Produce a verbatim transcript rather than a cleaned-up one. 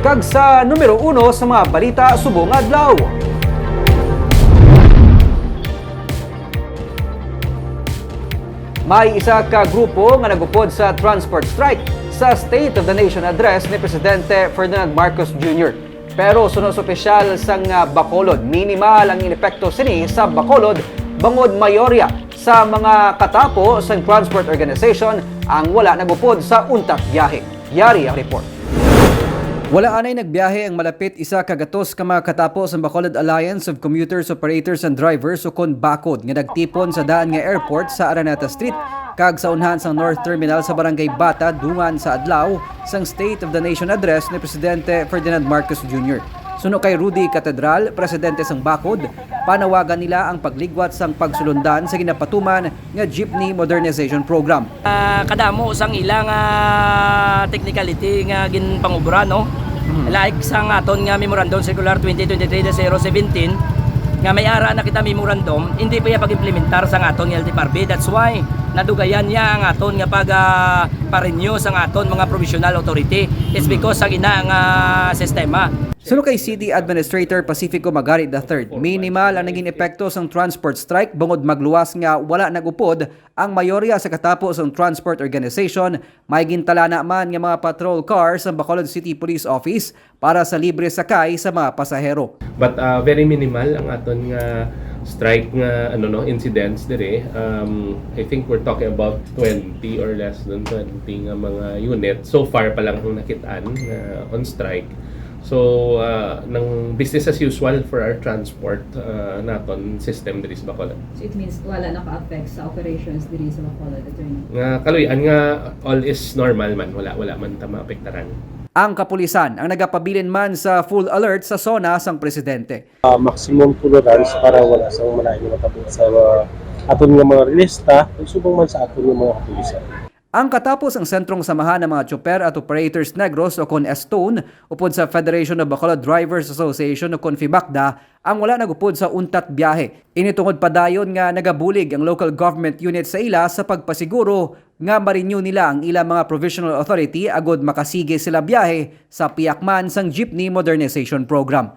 Kag sa numero uno sa mga balita subong adlaw. May isa ka grupo nga nagupod sa transport strike sa State of the Nation Address ni Presidente Ferdinand Marcos Junior. Pero suno sa opisyal sang, ah, Bacolod, minimal ang inepekto sini sa Bacolod, bangod mayorya sa mga katapo sang transport organization ang wala nagupod sa untat biyahe. Yari ang report. Wala anay nagbiyahe ang malapit isa ka gatos ka mga katapo sang Bacolod Alliance of Commuters, Operators, and Drivers, ukon BACOD, nga nagtipon sa daan nga airport sa Araneta Street kag sa unhan sang North Terminal sa Barangay Bata dungan sa adlaw sang State of the Nation Address ni Presidente Ferdinand Marcos Junior. Suno kay Rudy Catedral, presidente sang BACOD, panawagan nila ang pagligwat sang pagsulundan sa ginapatuman nga Jeepney Modernization Program. Ah, kadamo sang ilang, ah, technicality nga ginpangubra, no? Like sang aton nga Memorandum Circular twenty twenty-three dash zero seventeen, nga may ara na kita memorandum, hindi pa iya pag-implementar sang aton nga L T F R B. That's why nadugayan niya ang aton nga pag, ah, pa-renew sang aton mga provisional authority. It's because sang ina nga sistema. Suno kay City Administrator Pacifico Magari the third, minimal ang naging epekto sang transport strike bangod magluwas nga wala nagupod ang mayorya sa katapo sang transport organization. May gintalana man nga mga patrol cars ang Bacolod City Police Office para sa libre sakay sa mga pasahero. But, uh, very minimal ang aton nga strike nga, ano, no, incidents dire. Um, I think we're talking about twenty or less than twenty nga mga unit. So far pa lang ang nakitaan nga on strike. So, uh, nang business as usual for our transport, uh, naton system diri sa Bacolod. So it means wala naka-affect sa operations diri sa Bacolod, attorney? Nga kaluy-an nga all is normal man, wala, wala man ta maapektaran. Ang kapulisan ang nagapabilin man sa full alert sa SONA sang presidente. Ah, maximum tolerance para wala sang malain nga matabo sa, ah, aton nga mga relista, ug subong man sa aton nga mga kapulisan. Ang katapo sang Sentrong Samahan ng mga Tsoper at Operators Negros o kon S-TONE, upod sa Federation of Bacolod Drivers Association o kon FEBACDA, ang wala nagupod sa untat biyahe. Ini tungod padayon nga nagabulig ang local government unit sa ila sa pagpasiguro nga ma-renew nila ang ilang mga provisional authority agod makasigi sila biyahe sa pihak man sang Jeepney Modernization Program.